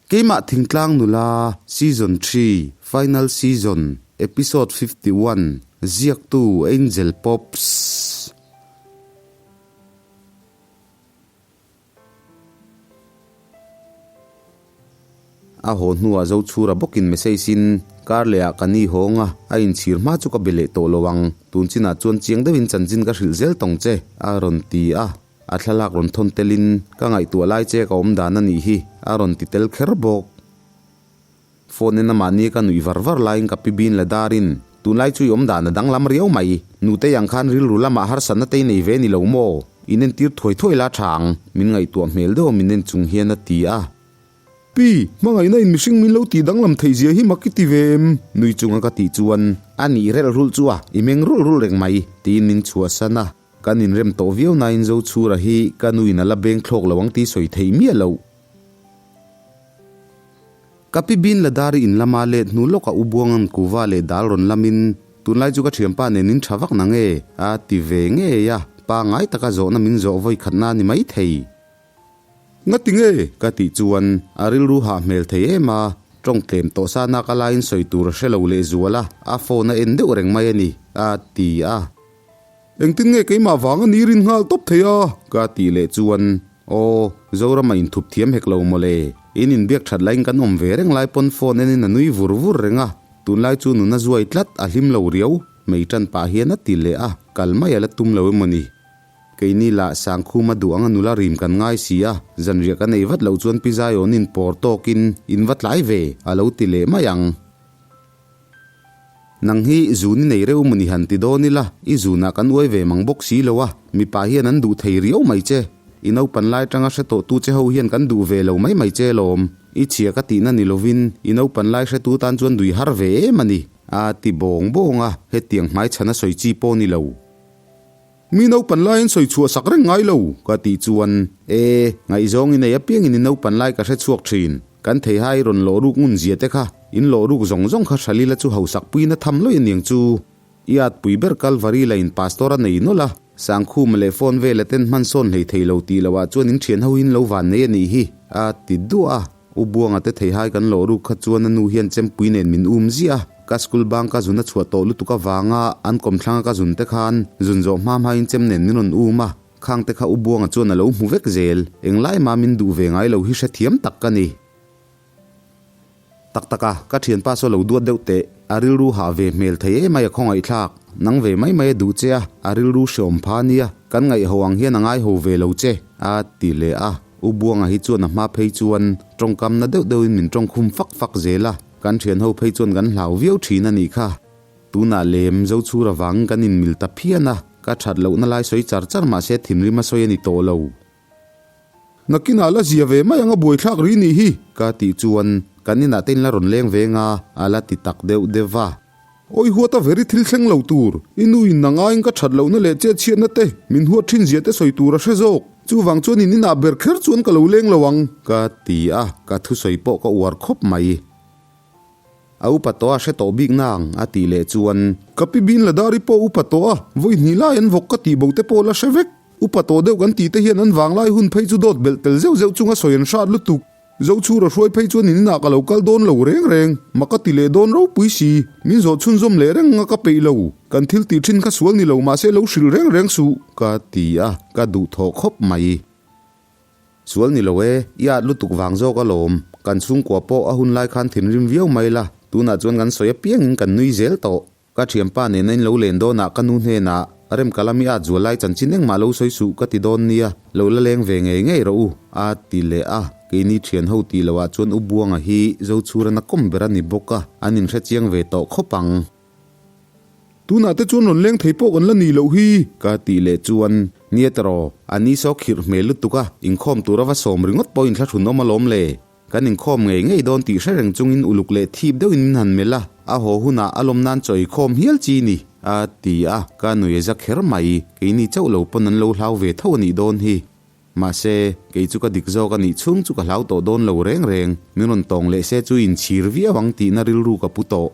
Keimah Thingtlang Nula, Season Xii, Final Season, Episode 51, Ziaktu Angel Pops. A haw hnuah Zochhura bawkin message in, Kar lehah ka ni hawng a, a inchhir hma chu ka be leh tawh lo ang, tun chinah chuan chiang deuhin chanchin ka hrilh zel tawng che, a rawn ti a. A thlalak rawn thawn telin, Ka ngaihtuah lai che ka awm dan a nih hi, a rawn ti tel kher bawk. Phone en a mahni ka nuih var var laiin ka pi bin la darin, Tunlai chu i awm dan a danglam riau mai, nutei ang khan rilru lamah harsatna te i nei ve ni lo maw? Inentir thuai thuai la tha ang, min ngaihtuah hmel deuh a min en chung hian a ti a. Pi, hmangaihna in mihring min lo tih danglam theih zia hi mak i ti ve em? Nui chunga ka tih chuan, A nih relh rulh chu a, i meng rulh rulh reng mai, tiin min chhuahsan a. Kan inrem tawh viau nain Zochhura hi ka nuin a la beng thlawk lo ang tih sawi theih miah loh. Ka pi bin Ladari in lama let hnu lawkah U Buanga'n kuva leh dal rawn lamin, Tunlai chu ka thianpa nen in tha vak na nge? a ti ve ngei a, pangngai taka zawhna min zawh vawi khatna a ni mai thei. Ngati nge? Ka tih chuan a rilru hah hmel thei em a, tawng tlem tawh sa nak a laiin sawi tur a hre lo lehzual a, a phone a en deuh reng mai a ni, a ti a. Engtin nge keimah vang a ni rin nghal tawp thei a? Ka tih leh chuan, Aw, Zorama inthup thiam hek lo mawle. In inbiak that laiin kan awm ve reng lai pawn phone enin a nui vur vur reng a, tunlai chu nuna zuai tlat a hlim lo riau, mei tan pah hian a ti leh a, kal mai a la tum lo emaw ni. Keini lah Sangkhuma duh anga nula rim kan ngai si a, zanriah kan ei vat loh chuan Pi Zaiawnin pawr tawkin in va tlai ve, a lo ti leh mai ang. Nang hi zun i nei reuh maw ni han ti dawn ila, i zunah kan uai ve mang bawk si lo a, mipa hian an duh thei riau mai che. I naupan lai tanga hre tawh tu che ho hian kan duh ve lo mai mai che lawm. I chhia ka tihna ni lovin, i naupan lai hretu tan chuan dui har ve em a ni, a ti bawng bawng a, hetiang hmaichhana sawi chi pawh ni lo. Mi naupan laiin sawi chhuah sak reng ngai lo, ka tih chuan, E, ngaihzawng i nei apiangin i naupan lai ka hre chhuak thin. Kan theihai rawn lawh ruk ngun zia te kha, in lawh ruk zawng zawng kha Hral ila chu hausak puina tham lawih aniang chu. I at pui ber Kalvari la in pastor a nei nawlh a, Sangkhuma leh phone vela ten hman sawn hlei thei lo tih loh ah chuan in thian ho in lo van nei anih hi, a ti duah a. U Buanga te theihai kan lawh ruk kha chuan a nu hian chempui nen min um ziah a, ka school bang ka zun a chhuah tawh lutuk avanga an kawmthlanga ka zun te khan zun zawh hma hmain chem nen min rawn um a, khang te kha U Buanga chuan a lo hmu vek zel, englai mah min duh ve ngai lo hi hrethiam tak ka ni. Tak tak a, ka thianpa saw lo duat deuh teh, a rilru hah ve hmel thei em ai a khawngaihthlak, nang ve mai mai a duh che a, a rilru hreawm pha nia, kan ngaihho ang hian a ngaiho ve lo che, a ti leh a. U Buanga hi chuan a hma phei chuan tawngkamna deuh deuhin min tawngkhum fak fak zel a, kan thianho phei chuan kan hlau viau thin a nih kha. Tunah lem Zochhur avangin kan inmil ta phian a, ka that lohna lai sawi char char mahse thinrim a sawi a ni tawh lo. Nakinah la zia ve mai ang a buaithlak ri nih hi! Ka tih chuan kan inah te in la rawn leng ve nga a la ti tak deuh deuh va. Awi huat a veri thil thleng lo tur, i nu in nang aiin ka that lohna leh chet chhiatna te, min huat thin zia te sawi tur a hre zawk. Chuvang chuan in inah ber kher chuan ka lo leng lo ang. Ka ti a, ka thusawi pawh ka uar khawp mai. A upa tawh a hre tawh bik nang, a tih leh chuan. Ka pi bin la dar i pawh upa tawh a, vawi hnih lai an vawk ka tih bo te pawh la hre vek. Upa tawh deuh kan tih te hian an vanglai hun phei chu dawt belh tel zeuh zeuh chunga sawi an hrat lutuk. Zochhura hruai phei chuan in inah ka lo kal dawn lo reng reng, mak ka ti leh dawn ropui si, min zawh chhunzawm leh reng anga ka peih lo, kan thil tih thin kha sual ni lo mahse lo hrilh reng reng suh. Ka ti a, ka duh thawh khawp mai. Sual ni lo e, i at lutuk vang zawk alawm, kan chhungkua pawh a hun lai khan thinrim viau mai la, tunah chuan kan sawi apiangin kan nui zel tawh. Ka thianpa nena in lo len dawnah ka nu hnenah Remkalami a zual lai chanchin engmah lo sawi suh ka ti dawn nia, lo la leng ve ngei ngei rawh u, a ti leh a. Keini thian ho tih loah chuan U Buanga hi Zochhura na kawm ber a ni bawk a, an inhre chiang ve tawh khawp ang. Tunah te chuan rawn leng thei pawh kan la nih loh hi. Ka tih leh chuan, Nia tawh, a ni saw khirh hmel lutuk a, inkhawm tura va sawm ringawt pawh inthlahrun awm alawm le. Kan inkhawm ngei ngei dawn tih hre reng chungin uluk leh thip deuhin min han melh a, a haw hunah a lawm nan chawi khawm hial chi ni, a ti a, ka nui a za kher mai, keini chauh lo pawn an lo hlau ve tho a nih dawn hi. Mahse, kei chu ka dik zawk a nih chhung chu ka hlau tawh dawn lo reng reng, min rawn tawng leh se chu inchhir viau ang tihna rilru ka pu tawh.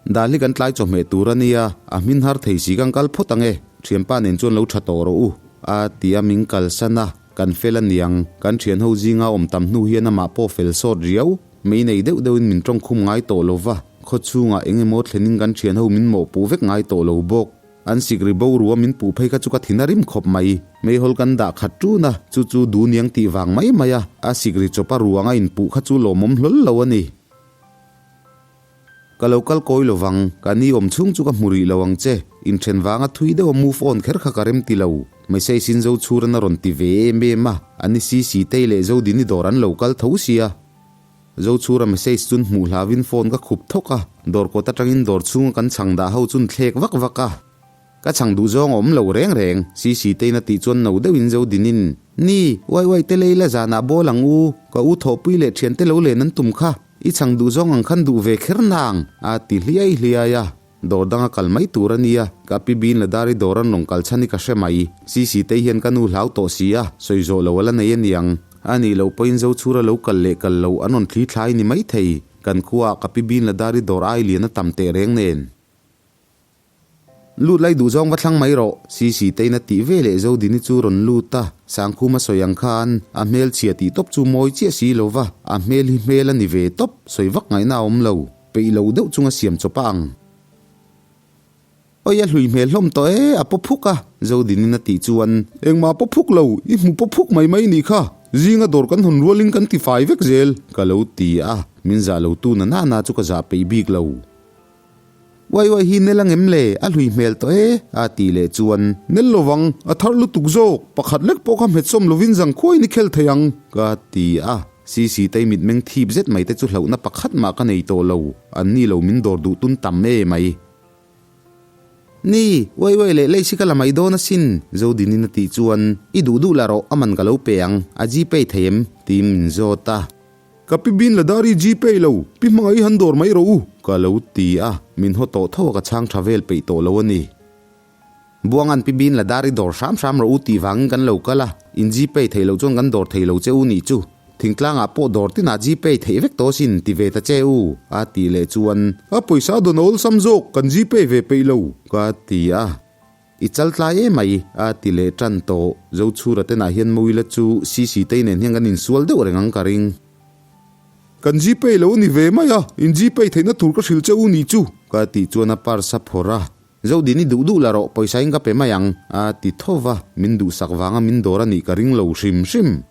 Dahli kan tlai chawhmeh tur a nia, a hmin har thei si kan kal phawt ang e, thianpa nen chuan lo tha tawh rawh u, a ti a min kalsan a. Kan fel a niang, kan thian ho zinga awm tam hnu hian amah pawh fel sawt riau. Mei nei deuh deuhin min tawngkhum ngai tawh lo va, khaw chhungah eng emaw thlenin kan thian ho min mawhpuh vek ngai tawh lo bawk. An sikri boruah min puh phei kha chu ka thin a rim khawp mai. Meihawl kan dah khat ṭun a, chu chu duniang tih vang mai mai a, a sikri chawpa ruanga inpuh kha chu lawmawm hlawl lo a ni. Ka lo kal kawi lo vang, ka ni awm chhung chu ka hmu rih lo ang che. Inthen vanga thui deuha move on kher kha ka rem ti lo. Message in Zochhuran a rawn ti ve em em a, a ni si si Tei leh Zodini dawr an lo kal tho sia. Zochhura message chun hmuh hlauin phone ka khup thawk a, dawr kawt atangin dawr chhunga kan chhang dah ho chun thlek vak vak a. Ka chhang duh zawng a awm lo reng reng, CC tein a tih chuan no deuhin Zodinin, Ni, uai uai te lei la zanah bawl ang u, ka u thawhpui leh thiante lo len an tum kha, i chhang duh zawng ang khan duh ve kher nang, a ti hliai hliai a. Dawr danga kal mai tur a nia, ka pi Bin Ladari dawr an rawn kal chhan hi ka hre mai. Sisi tei hian ka nu hlau tawh si a, sawi zawh lo a la nei a niang. A nih loh pawhin Zochhura lo kal leh kal lo an rawn thli thlai ni mai thei. Kan khuaah ka pi Bin Ladari dawr ai lian a tam teh reng nen. Lut lai duh zawng va thlang mai rawh, Sisi teiin a tih ve leh Zodini chu rawn lut a, Sangkhuma sawi ang khan a hmel chhia tih tawp chu mawi chiah si lo va, a hmel hi hmel a ni ve tawp, sawi vak ngaihna a awm lo. Peih lo deuh chunga siam chawp a ang. Awi a hlui hmel hlawm tawh e, a paw phuk a, Zodinin a tih chuan. Engmah paw phuk lo, i hmu paw phuk mai mai nih kha, zinga dawr kan hawn rualin kan ti fai vek zel. Ka lo ti a, min zah lo tu na nana chu ka zah peih bik lo. Uai uai hi nel angem le, a hlui hmel tawh e, a tih leh chuan. Nel lovang, a thar lutuk zawk, pakhat lek pawh kha hmet sawm lovin zangkhuain i khel thei ang. Ka ti a. Sisi tei mitmeng thip zet mai te chu hlauhna pakhat mah ka nei tawh lo, an ni lo min dawr duh tun tam e mai. Ni, uai uai leh lei si ka la mai dawn asin, Zodinin a tih chuan, I duh duh la rawh, a man ka lo pe ang, a Gpay thei em? tiin min zawt a. Ka pi bin la dar i Gpay lo, pi hmanga i han dawr mai rawh u, ka lo ti a, min haw tawh tho a ka chhang tha vel peih tawh lo a ni. Buangan pi bin la dar i dawr hram hram rawh u tih vangin kan lo kal a, in Gpay theih loh chuan kan dawr thei lo che u nih chu. Thingtlangah pawh dawr tinah Gpay theih vek tawh sin ti ve ta che u, a tih leh chuan. A pawisa dawn a awlsam zawk, kan Gpay ve peih lo, ka ti a. I chal tlai em mai, a ti leh tan tawh. Zochhura tenah hian Mawila chu CC tei nen hian kan insual deuh reng ang ka ring. Kan Gpay lo a ni ve mai a, in Gpay theihna tur ka hrilh che u nih chu, ka tih chuan a purse a phawrh a. Zodin i duh duh la rawh, pawisa in ka pe mai ang, a ti tho va, min duhsak vanga min dawr a nih ka ring lo hrim hrim.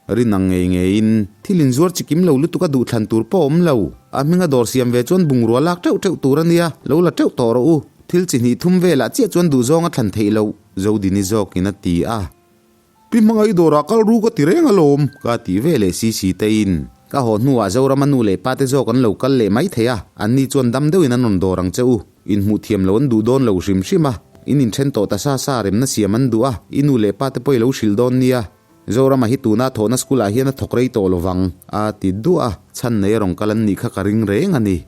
Rin ang ngei ngeiin, thil inzuar chi kim lo lutuk a duh thlan tur pawh awm lo. A hminga dawr siam ve chuan bungrua lak teuh teuh tur a nia, lo la teuh tawh rawh u. Thil chi hnih thum velah chiah chuan duhzawng a thlan theih loh, Zodini zawkin a ti a. Pi hmangaih dawrah kal ru ka ti reng alawm. Ka ti ve leh si si tein. Ka haw hnuah Zorama nu leh pate zawk an lo kal leh mai thei a, anni chuan dam deuhin an rawn dawr ang che u. Inhmuh thiam lo an duh dawn lo hrim hrim a, in inthen tawh ta sa sa remna siam an duh a, i nu leh pate pawh i lo hrilh dawn nia. Zorama hi tuna thawhna school ah hian a thawk rei tawh lovang, a ti duah a, chhan nei a rawn kal an nih kha ka ring reng a ni.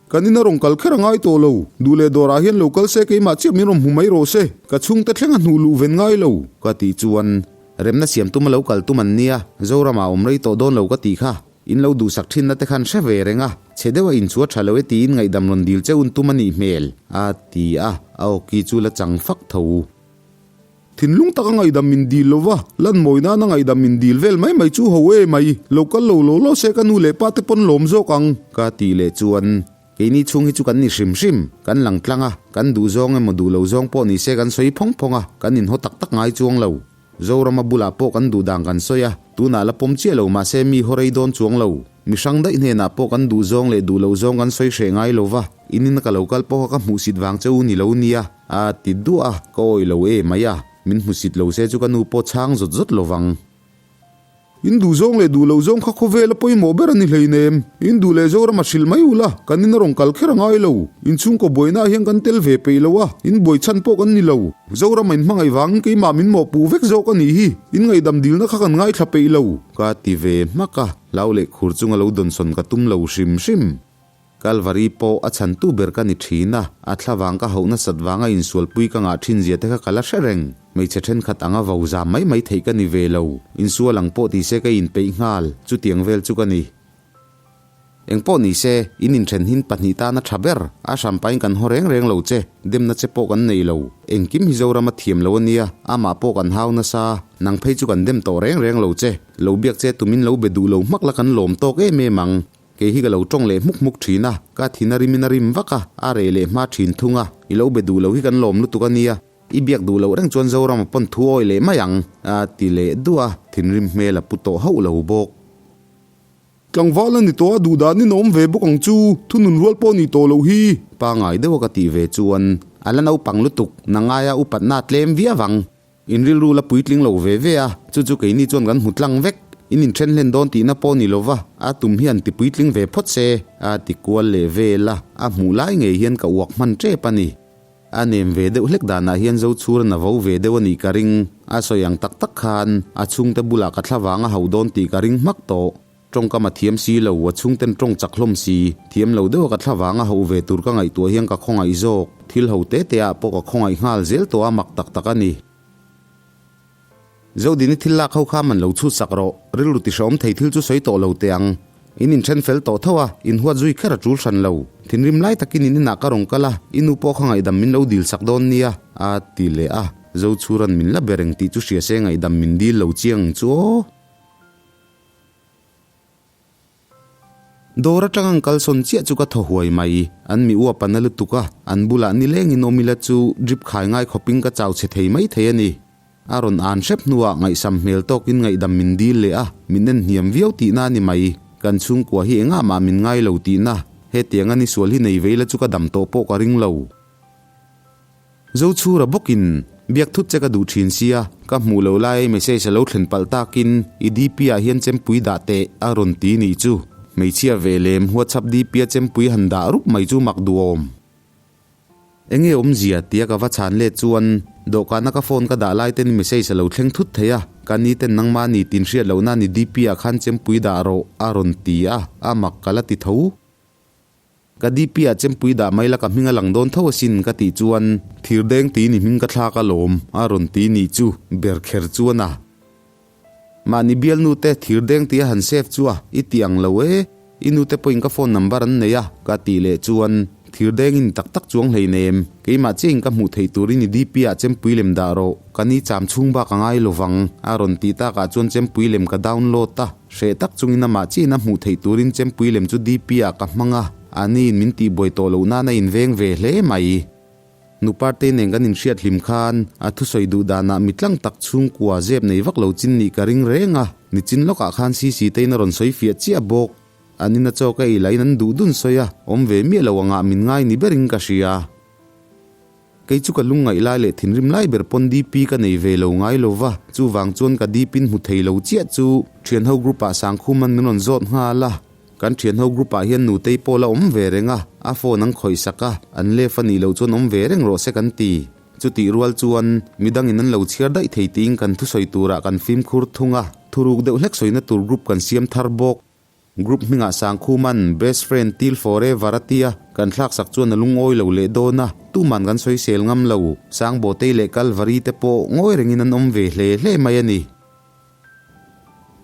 Kan ina rawn kal kher a ngai tawh lo. Duh leh dawrah hian lo kal se keimah chiah min rawn hmu mai rawh se. Ka chhungte thleng a hnuh luh ven ngai lo. Ka tih chuan, Remna siam tuma lo kal tum an nia, Zoramah awm rei tawh dawn lo ka tih kha. In lo duhsak thinna te khan hre ve reng a, chhe deuha inchua tha lo e tiin ngaihdam rawn dil che un tum a nih hmel, a ti a, a awki chu la chang fak tho. Thinlung taka ngaihdam min dil lo va, lan mawi nana ngaihdam min dil vel mai mai chu ho e mai, lo kal lo lo lo se ka nu leh pa te pawn lawm zawk ang. Ka tih leh chuan, keini chhung hi chu kan ni hrim hrim, kan lang tlang a, kan duh zawng emaw duh lo zawng pawh ni se kan sawi phawng phawng a, kan inhaw tak tak ngai chuang lo. Zorama bulah pawh kan duh dan kan sawi a, tunah la pawm chiah lo mahse mi haw rei dawn chuang lo. Mi hrang daih hnenah pawh kan duh zawng leh duh lo zawng kan sawi hreh ngai lo va, in ina ka lo kal pawha ka hmuhsit vang che u ni lo nia. A ti duah a, ka awih lo e mai a, min hmusit lo se chu ka nu pawh chhang zawt zawt lo vang. In duh zawng leh duh loh zawng kha khawvel a pawimawh ber a ni hleinem. In duh leh Zorama hrilh mai ula, kan in a rawn kal kher a ngai lo. In chhungkaw buainaah hian kan tel ve peih lo a, in buai chhan pawh kan ni lo. Zorama in hmangaih vangin keimah min mawhpuh vek zawk a nih hi. In ngaihdam dilna kha kan ngaithla peih lo. Ka ti ve hmak a, hlau leh khur chunga lo dawnsawn ka tum lo hrim hrim. Kalvari pawh a chhantu ber ka ni thin a, a thlavang ka hauh nasat vanga insualpui ka ngah thin zia te kha ka la hre reng. Hmeichhe thenkhat anga vo zam mai mai theih ka ni ve lo. Insual ang pawh ti se ka inpeih nghal, chutiang vel chu ka ni. Engpawh ni se, in inthen hin pahnih tana tha ber, a hrampain kan haw reng reng lo che, demna che pawh kan nei lo. Engkim hi Zorama thiam lo a nia, amah pawh kan hau nasa, nang phei chu kan dem tawh reng reng lo che. Lo biak che tumin lo be duh lo hmak la kan lawm tawk em em ang. Kei hi ka lo tawng leh hmuk hmuk thin a, ka thin a rimin a rim vak a, a reh leh hma thin thung a, i lo be duh lo hi kan lawm lutuk a nia, i biak duh loh reng chuan Zorama pawn thu awi leh mai ang, a ti leh duah a, thinrim hmel a pu tawh hauh lo bawk. Tlangval a ni tawh a, duh danin a awm ve bawk ang chu, thunun rual pawh a nih tawh loh hi. Pangai deuha ka tih ve chuan a la naupang lutuk, nangaia upatna a tlem viau ang. In rilru la puitling lo ve ve a, chu chu keini chuan kan hmu tlang vek. In inthen hlen dawn tihna pawh ni lova, a tum hian ti puitling ve phawt se, a ti kual leh vel a, a hmuh lai ngei hian ka uak hman tep a ni. A nem ve deuh hlek danah hian Zochhura na vo ve deuh a nih ka ring. A sawi ang tak tak khan a chhungte bulah ka thla vang a hauh dawn tih ka ring hmak tawh. Tawngkam a thiam si lo, a chhungten tawng chak hlawm si. Thiam lo deuha ka thla vang a hauh ve tur ka ngaihtuah hian ka khawngaih zawk. Thil ho te te ah pawh ka khawngaih nghal zel tawh a mak tak tak a ni. Zodini thil lak ho kha man lo chhut sak rawh, rilru ti hrehawm thei thil chu sawi tawh lo teh ang. In inthen fel tawh tho a, in huat zui kher a tul hran lo. Thinrim lai takin in inah ka rawn kal a, i nu pawh kha ngaihdam min lo dil sak dawn nia, a ti leh a. Zochhuran min la ber eng tih chu hria se ngaihdam min dil lo chiang ang chu aw. Dawr atang an kalsawn chiah chu ka thaw huai mai. An mi uap a na lutuk a, an bulah nilengin awm ila chu drip khai ngai khawpin ka chau chhe thei mai thei a ni. A rawn an hrep hnuah ngaihsam hmel tawkin ngaihdam min dil leh a, min en hniam viau tihna a ni mai. Kan chhungkua hi engah mah min ngai lo tihna. Hetiang a ni sual hi nei ve ila chu ka dam tawh pawh ka ring lo. Zochhura bawkin, Biak thut che ka duh thin sia, ka hmuh loh lai message a lo thlen palh takin i DP ah hian chempui dah teh a rawn ti nih chu. Hmeichhia ve lem WhatsApp DP a chempui han dah rup mai chu mak duhawm. Enge awmzia tia ka va chhan let chuan dawhkana ka phone ka dah lai ten message a lo thleng thut thei a, ka ni ten nangmah ni tin hriat lohna ni DP ah khan chempui dah rawh a rawn ti a, a mak ka la ti tho. Ka DP ah chempui dah mai la ka hming a lang dawn tho asin ka tih chuan thirdeng tiin i hming ka thlak alawm a rawn ti nih chu ber kher chuan a mahni bialnu te thirdeng tia han save chu a i ti ang lo e i nu te pawhin ka phone number an nei a ka tih leh chuan thirdeng in tak tak chuang hleinem keimah chiah in ka hmuh theih turin i DP ah chempui lem dah rawh ka ni cham chhung bak a ngai lovang a rawn tih takah chuan chempui lem ka download a. Hreh tak chungin amah chiin a hmuh theih turin chempui lem chu DP ah ka hmang a, a niin min tihbuai tawh loh nan a inveng ve hle mai. Nu Partei nen kan inhriat hlim khan a thusawi duh danah mitlang tak chhungkua zep nei vak lo chin nih ka ring reng a, nichin lawkah khan CC tein a rawn sawi fiah chiah bawk. An ina chaw ka ei lahin an duh dun sawi a, awm ve miah lo angah min ngai ni berin ka hria. Kei chu ka lungngaih lai leh thinrim lai ber pawn DP ka nei ve lo ngai lo va, chuvang chuan ka DP in hmu thei lo chiah chu thianho group ah Sangkhuman min rawn zawt nghal a. Kan thianho group ah hian nutei pawh la awm ve reng a, a phone an khawih sak a, an lef a nih loh chuan awm ve reng rawh se kan ti. Chutih rual chuan midangin an lo chhiar daih thei tiin kan thusawi turah kan fimkhur thung a, thuruk deuh hlek sawina tur group kan siam thar bawk. Group hmingah Sangkhuman best friend till forever a tia, kan thlaksak chuan a lungawi lo leh dawn a, tuman kan sawisel ngam lo. Sangbawtei leh Kalvari te pawh ngawi rengin an awm ve hle hle mai a ni.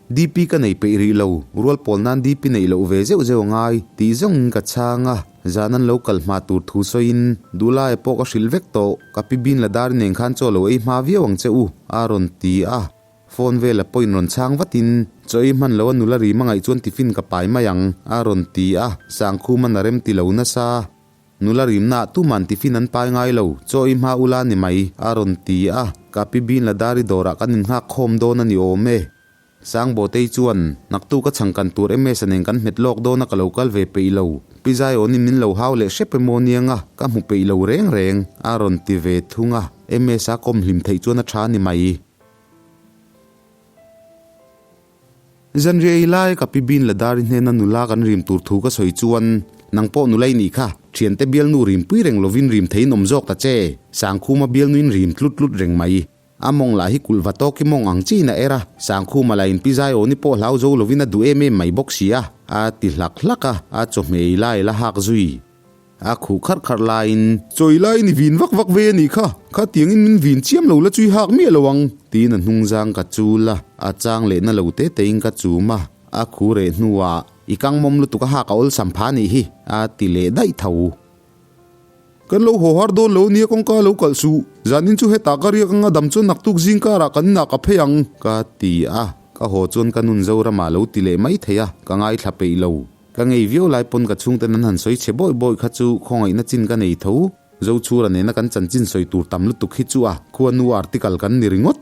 DP ka nei peih rih lo, rual pawl nan DP neih loh ve zeuh zeuh a ngai, tih zawngin ka chhang a, zan an lo kal hma tur thu sawiin Duhlaia pawh ka hrilh vek tawh, ka pi bin la dar nen khan chaw lo ei hma viau ang che u, a rawn ti a. Phone vela pawhin rawn chhang vatin, Chaw ei hman lo a nula rim a ngaih chuan tiffin ka pai mai ang, a rawn ti a, Sangkhum a rem ti lo nasa. Nula rimnaah tuman tiffin an pai ngai lo, chaw ei hma ula ni mai, a rawn ti a, ka pi bin la dari dawrah kan innghak khawm dawn a ni awm e. Sangbawtei chuan, Naktuk a chhangkan tur MS-a nen kan hmet lawk dawn a ka lo kal ve peih lo, Pi Zaiawnin min lo hau leh hrep emaw niang a, ka hmu peih lo reng reng, a rawn ti ve thung a, MS-a kawm hlim theih chuan a tha a ni mai. Zanriah ei lai ka pi bin la dari hnena nula kan rim tur thu ka sawi chuan, Nang pawh nula i nih kha, thiante bialnu rimpui reng lovin rim theiin awm zawk ta che, Sangkhuma bialnuin rim tlut tlut reng mai. A mawng lah hi kulh va tawk i mawng ang chiin a er a, Sangkhuma lah in pi Zaiawni pawh hlau zo lovin a duh em em mai bawk si a, a ti hlak hlak a, a chawhmeh ei lai la hak zui. A khuh kharh kharh laiin. Chawi laiin i vin vak vak ve a nih kha, kha tiangin min vin chiam lo la chui hak miah lo ang, tiin a hnungzang ka chul a, a chang lehna lo te tein ka chum a, a khuh reh hnuah. I kang mawm lutuk a hak a awlsam pha nih hi, a ti leh daih tho. Kan lo haw har dawn lo nia kawngka lo kalh suh. Zanin chu hetah ka riak anga dam chuan naktuk zing karah kan inah ka phei ang, ka ti a. Ka haw chuan ka nun Zoramah lo ti leh mai thei a, ka ngaithla peih lo. Ka ngei viau lai pawn ka chhungten an han sawi chhe bawi bawi kha chu khawngaihna chin ka nei tho. Zochhura nena kan chanchin sawi tur tam lutuk hi chu a khuanu article kan ni ringawt.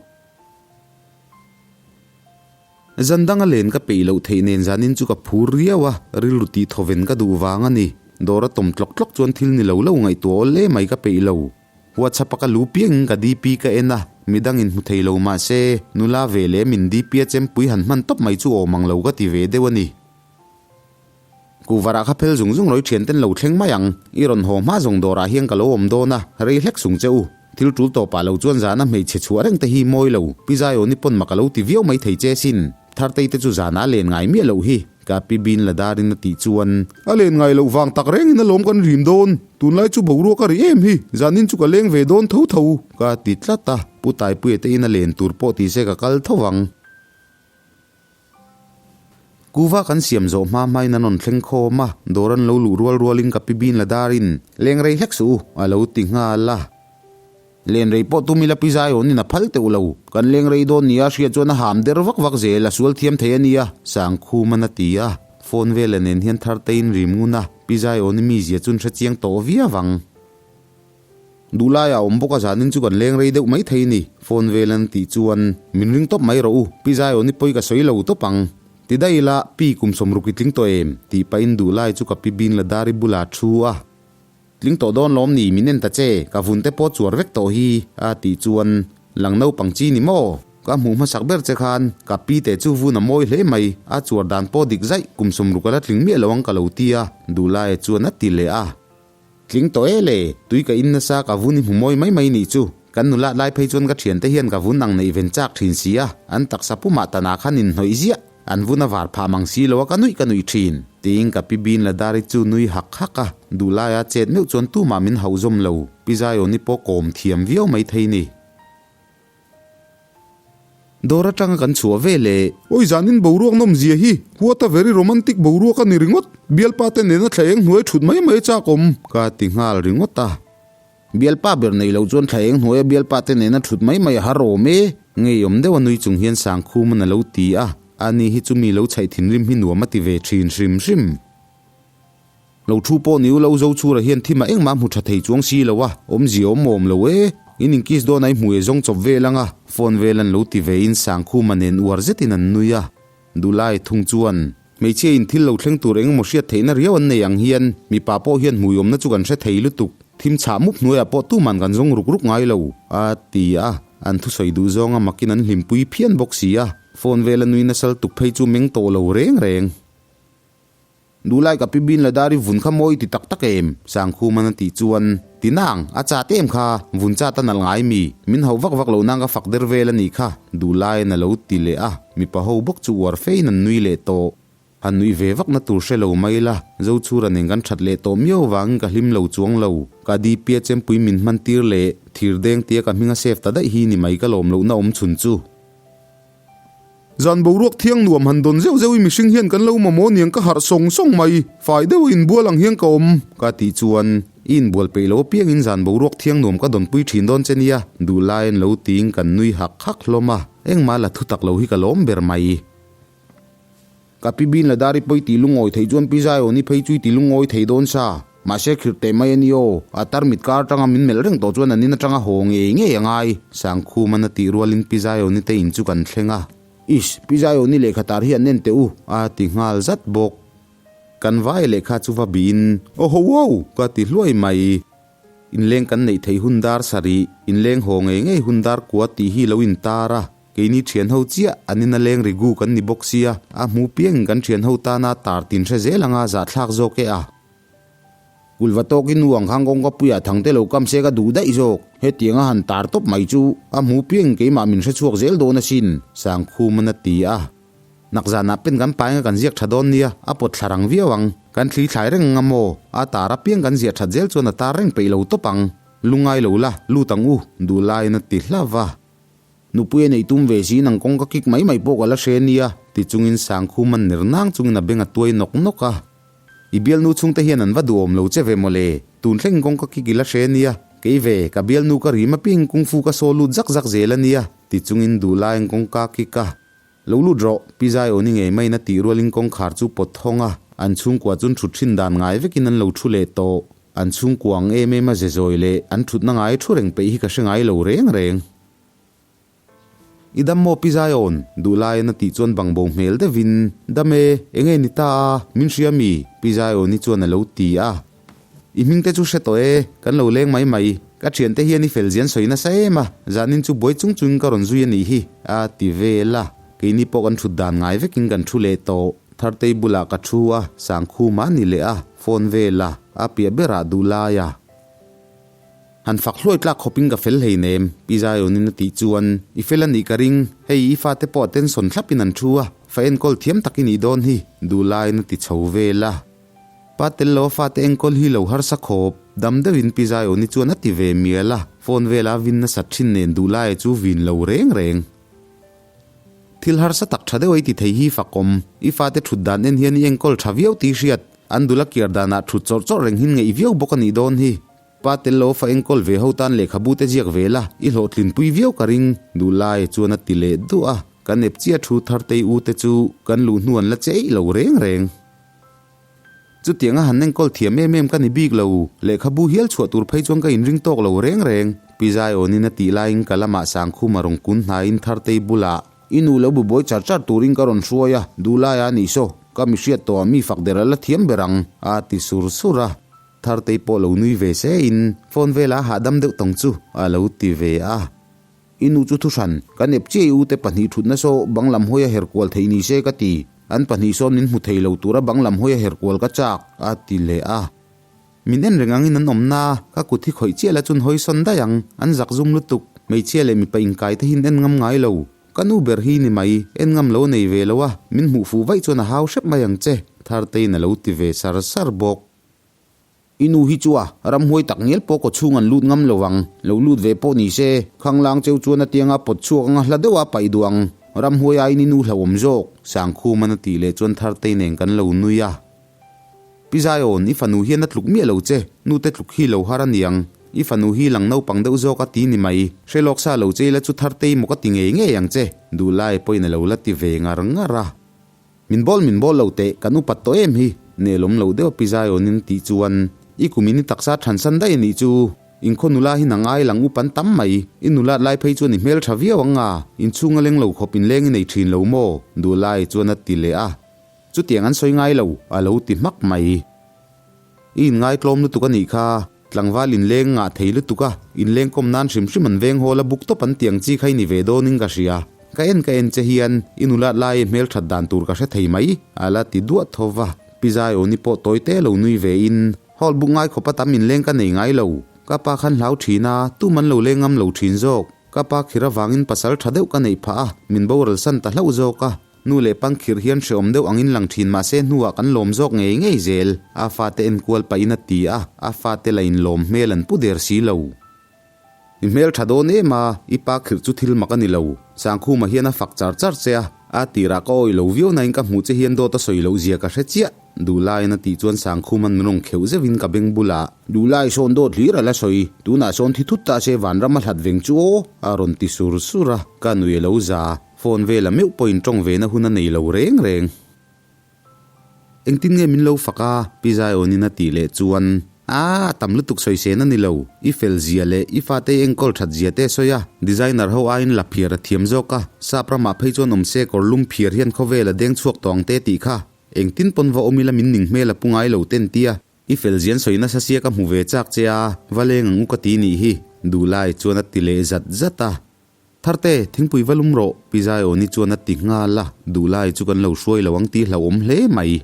Zan danga len ka peih loh theih nen zanin chu ka phur riau a, rilru tih thawven ka duh vang a ni. Dawr a tawm tlawk tlawk chuan thil ni lo lo ngaihtuah awl hle mai ka peih lo. WhatsApp a ka lu piangin ka DP ka en a, midangin hmu thei lo mah se, nula ve leh min DP a chempui han hman tawp mai chu awm ang lo ka ti ve deuh a ni. Kuvarah kha phel zung zung rawih thian ten lo thleng mai ang. I rawn haw hma zawng dawrah hian ka lo awm dawn a, rei hlek sung che u. Thil tul tawpah lo chuan zana hmeichhe chhuah reng te hi mawi lo, Pi Zaiawni pawn mak a lo ti viau mai thei che sin. Thartei te chu zana a len ngai miah loh hi, ka pi Bin Ladarin a tih chuan. A len ngai loh vang tak rengin a lawm kan rim dawn. Tunlai chu boruak a ri em hi, zanin chu ka leng ve dawn tho tho, ka ti tlat a, Pu Taipuia te in a len tur pawh ti se ka kal tho vang. Kuva kan siam zawh hma hmain an rawn thleng khawm a, dawr an lo luh rual rualin ka pi bin la darin, Leng rei hlek suh u, a lo ti nghal a. Len rei pawh tum ila pi Zaiawnin a phal teuh lo, kan leng rei dawn nia hriat chuan a ham der vak vak zel, a sual thiam thei a nia, Sangkhuman a ti a. Phone vela nen hian Thartein rim ngun a, pi Zaiawni mizia chu an hre chiang tawh viau ang. Duhlaiah awm bawk a zanin chu kan leng rei deuh mai thei ni, phone vel an tih chuan min ring tawp mai rawh u, Pi Zaiawni pawi ka sawi lo tawp ang. Ti daih ila, Pi kum sawmruk i tling tawh em? tih pahin Duhlai chu ka pi bin la dari bulah a thu a. Tling tawh dawn lawm ni, min en ta che, ka vun te pawh chuar vek tawh hi, a tih chuan lang naupang chi ni maw? Ka hmuh hmasak ber che khan ka pi te chu vun a mawi hle mai, a chuar dan pawh dik zaih, kum 60 a la tling miah lo ang ka lo ti a, Duhlaia chuan a ti leh a. Tling tawh e le, tui ka in nasa ka vun i hmu mawi mai mai nih chu. Kan nulat lai phei chuan ka thiante hian ka vun ang neih ven chak thin si a, an taksa pumah tanah khan inhnawih ziah, an vun a var phah mang si lo a ka nuih ka nuih thin. Tiin ka pi bin Ladari chu nui hak hak a, duhlaia chet meuh chuan tumah min hauh zawm lo, Pi Zaiawni pawh kawm thiam viau mai thei ni. Dawr atanga kan chhuah ve leh. Awi zanin boruak nawm zia hi what a very romantic boruak a ni ringawt, bialpa te nena thla eng hnuai thut mai mai chak awm. Ka ti nghal ringawt a. Bialpa ber nei loh chuan thla eng hnuaia bialpa te nena thut mai mai a har awm e. Ngeiawm deuh a nui chung hian Sangkhuman a lo ti a, ani hi chu mi lo chhaih thinrim hi nuam a ti ve thin hrim hrim. Lo thu pawh ni u lo zo chhura hian thim ah engmah hmu tha thei chuang si lo a, awmzia awm awm lo e. In inkiss dawn ai hmuh e zawng chawp vel anga, phone vel an lo ti ve in Sangkhuma nen uar zetin an nui a. Duhlai thung chuan, Hmeichhia in thil lo thleng tur eng emaw hriat theihna riau an nei ang hian mipa pawh hian hmui awmna chu kan hre thei lutuk, thim chhah mup hnuaiah pawh tuman kan zawng ruk ruk ngai lo, a ti a. An thusawi duh zawnga makin an hlimpui phian bawk si a, phone vel a nui nasal tuk phei chu meng tawh lo reng reng. Duhlai ka pi bin la dar i vun kha mawi ti tak tak em? Sangkhuman a tih chuan, Ti nang, a chat em kha, vun chat a nalh ngai mi, min hauh vak vak loh nang ka fak der vel a nih kha, Duhlaiin a lo ti leh a, mipa ho bawk chu uar fein an nui leh tawh. Han nuih ve vak na tur hre lo mai la, Zochhura nen kan that leh tawh miau vangin ka hlim lo chuang lo, ka DP-a chempui min hman tir leh thirdeng tia ka hming a save ta daih hi ni mai ka lawm lohna awm chhun chu. Zan boruak thiang nuam han dawn zeuh zeuh i mihring hian kan lo mamawh niang ka harh sawng sawng mai, fai deuh a inbual ang hian ka awm. Ka tih chuan, I inbual peih lo apiangin zan boruak thiang nuam ka dawnpui thin dawn che nia, duh laiin lo tiin kan nui hak hak hlawm a, engmah la thu tak lo hi ka lawm ber mai. Ka pi bin la dar i pawi tih lungawi theih chuan pi Zaiawni phei chu i ti lungawi thei dawn sa. Mahse khirh teh mai a ni aw, a tarmit kar atanga min melh reng tawh chuan an in atanga haw ngei ngei a ngai. Sangkhuman a tih rualin pi Zaiawni te in chu kan thleng a. Ish, pi Zaiawni lehkha tar hi an en teh u, a ti nghal zat bawk. Kan vai lehkha chu va bihin, Aw ho aw, ka ti hluai mai. Inleng kan neih theih hun dar sarih, inleng haw ngei ngei hun dar kua tih hi lo intar a. Keini thian ho chiah an ina leng ri gu kan ni bawk sia, a hmu piangin kan thian ho tana tar tin hre zel anga zahthlak zawk e a. Kulva tawkin nu ang khan kawngka puiah thang te lo kam se ka duh daih zawk, hetiang a han tar tawp mai chu a hmu piangin keimah min hre chhuak zel dawn asin, Sangkhuman a ti a. Nakzanah pen kan painga kan ziak tha dawn nia, a pawt thla rang viau ang. Kan thli thlai reng anga maw? A tar apiang kan ziah that zel chuan a tar reng peih lo tawp ang. Lungngai lo la, lut ang u, duhlaiin a ti hlauh va. Nupui a neih tum ve si nang kawng ka kik mai mai pawh ka la hre nia. Ti chungin Sangkhuman ner nang chungin a beng a tuai nawk nawk a. I bialnu chhungte hian an va duhawm lo che ve mawle, tun thleng kawngka kik i la hre nia, kei ve, ka bialnu ka rim apiang kungfu ka saw lut zak zak zel a nia, ti chungin duhlaiin kawngka kik a. Lo lut rawh, Pi Zaiawni ngei maiin a tih rualin kawngkhar chu pawt thawng a, an chhungkua chuan thut thin dan ngai vekin an lo thu leh tawh. An chhungkua ang em em a ze zawi leh an thutna ngai thu reng peih hi ka hre ngai lo reng reng. I dam maw Pi Zaiawn? Duhlaiin a tih chuan bangbo hmel deuhin, Dam e, eng nge ni ta a, min hria mi? Pi Zaiawni chuan a lo ti a. I hming te chu hre tawh e, kan lo leng mai mai. Ka thiante hian i fel zian sawi nasa em a, zanin chu buai chung chungin ka rawn zui a nih hi, a ti vel a. Keini pawh kan thut dan ngai vekin kan thu leh tawh. Thartei bulah ka thu a, Sangkhuma a ni leh a, phone vel a, a piah berah Duhlai a. Han fak hluai tlak khawpin ka fel hleinem, Pi Zaiawnin a tih chuan, I fel a nih ka ring, hei i fate pawh a tension thlapin an thu a, fa enkawl thiam tak i nih dawn hi, Duhlaiin a ti chho vel a. Pa tel lo a fate enkawl hi lo harsa khawp, dam deuhin Pi Zaiawni chuan a ti ve mial a, phone vela a vin nasat thin nen Duhlaia chu vin lo reng reng. Thil harsa tak tha deuh a i ti thei hi fakawm. I fate thut dan en hian i enkawl tha viau tih hriat. An dul a kiar danah thut chawrh chawrh reng hin ngeih viau bawk a nih dawn hi. Pa tel lo fa enkawl ve ho tan lehkhabu te ziak ve la, i hlawhtlinpui viau ka ring, duhlai chuan a ti leh duah a. Kan ep chiah thu Thartei u te chu kan luh hnu an la che eih lo reng reng. Chutianga han enkawl thiam em em ka ni bik lo, lehkhabu hial chhuah tur phei chuan ka inring tawk lo reng reng. Pi Zaiawnin a tih laiin ka lamah Sangkhuma rawn kun hnaiin Thartei bulah, I nu lo bu buai char char turin ka rawn hruai a, duhlaia a nih saw, ka mi hriat tawhah mi fak der a la thiam ber ang, a ti sur sur a. Thartei pawh lo nui ve se in, phone velah a hahdam deuh tawng chu a lo ti ve a. I nu chu thuhran, kan ep chiah i ute pahnih thutna saw bang lam hawi a her kual theih ni se ka ti. An pahnih sawn min hmu thei lo tura bang lam hawi a her kual ka chak, a ti leh a. Min en reng angin an awm na, ka kut hi khawih chiah la chun hawi sawn daih ang, an zak zum lutuk. Hmeichhia leh mipa inkai te hin en ngam ngai lo. Ka nu ber hi ni mai, en ngam lo nei ve lo a, min hmuh fuh vaih chuan a hau hrep mai ang che, Thartein a lo ti ve sar sar bawk. I nu hi chu a ramhuai tak ngial pawh kaw chhung an lut ngam lo ang, lo lut ve pawh ni se, khanglang cheu chuan a tianga pawt chhuak anga hla deuha paih duh ang, ramhuai aiin i nu hlauhawm zawk, Sangkhuman a tih leh chuan Thartei nen kan lo nui a. Pi Zaiawn, i fanu hian a tluk miah lo che, nute tluk hi lo har a niang, i fanu hi lang naupang deuh zawk a ti ni mai, hre lawk sa lo che ila chu Thartei maw ka ti ngei ngei ang che, duhlai pawhin a lo la ti ve ngar ngar a. Min bawl min bawl lo teh, kan upat tawh em hi, nelawm lo deuh a pi Zaiawnin tih chuan i kum in i taksa thansan daih a nih chu, inkhaw nula hi nang ai lang upan tam mai, i nulat lai phei chuan i hmel tha viau ang nga, inchhung a leng lo khawp inleng i nei thin lo maw? Duhlai chuan a ti leh a, chutiang an sawi ngai lo, a lo ti hmak mai. I inngai tlawm lutuk a nih kha, tlangval inleng ngah thei lutuk a, inleng kawm nan hrim hrim an veng hawl a buk tawp an tiang chi kha i ni ve dawnin ka hria. Ka en ka en che hian i nulat lai i hmel that dan tur ka hre thei mai, a la ti duah tho va. Pi Zaiawni pawh tawi te lo nui ve in, Hall buk ngai khawpa tam inleng ka nei ngai lo, ka pa khan hlau thin a, tum an lo leng ngam lo thin zawk. Ka pa khir avangin pasal tha deuh ka neih phah a, min boral san ta hlauh zawk a. Nu leh pangkhirh hian hreawm deuh angin lang thin mahse hnuah kan lawm zawk ngei ngei zel, a fate enkual pahin a ti a, a fate la inlawm hmel an pu der si lo. I hmel tha dawn em a, i pa khirh chu thil mak a ni lo. Sangkhuma hian a fak char char che a, a tirah ka awih lo viau nain ka hmuh che hian dawt a sawi loh zia ka hre chiah. Duhlaiin a tih chuan Sangkhuman min rawn kheuh zeuhin ka beng bulah, Duhlai sawn dawt hlir a la sawi, tunah sawn thi thut ta se vanram a hlat veng chu aw, a rawn ti sur sur a, ka nui a lo za. Phone vela meuh pawhin tawng vena hun a nei lo reng reng. Engtin nge min lo fak a? Pi Zaiawnin a tih leh chuan, Aa, a tam lutuk sawi sen a ni lo. I fel zia leh i fate i enkawl that zia te a sawi a, designer ho aiin la phiar a thiam zawk a, sap ramah phei chuan awm se kawr lum phiar hian khawvel a deng chhuak tawh ang te tih kha. Engtin pawn va awm ila min ning hmel a pu ngai lo ten tia. I fel zian sawi nasa sia ka hmu ve chak che a, va leng ang u ka ti nih hi, Duhlai chuan a ti leh zat zat a. Tharte, thingpui va lum rawh, Pi Zaiawni chuan a ti nghal a, duhlai chu kan lo hruai lo ang tih hlauhawm hle mai.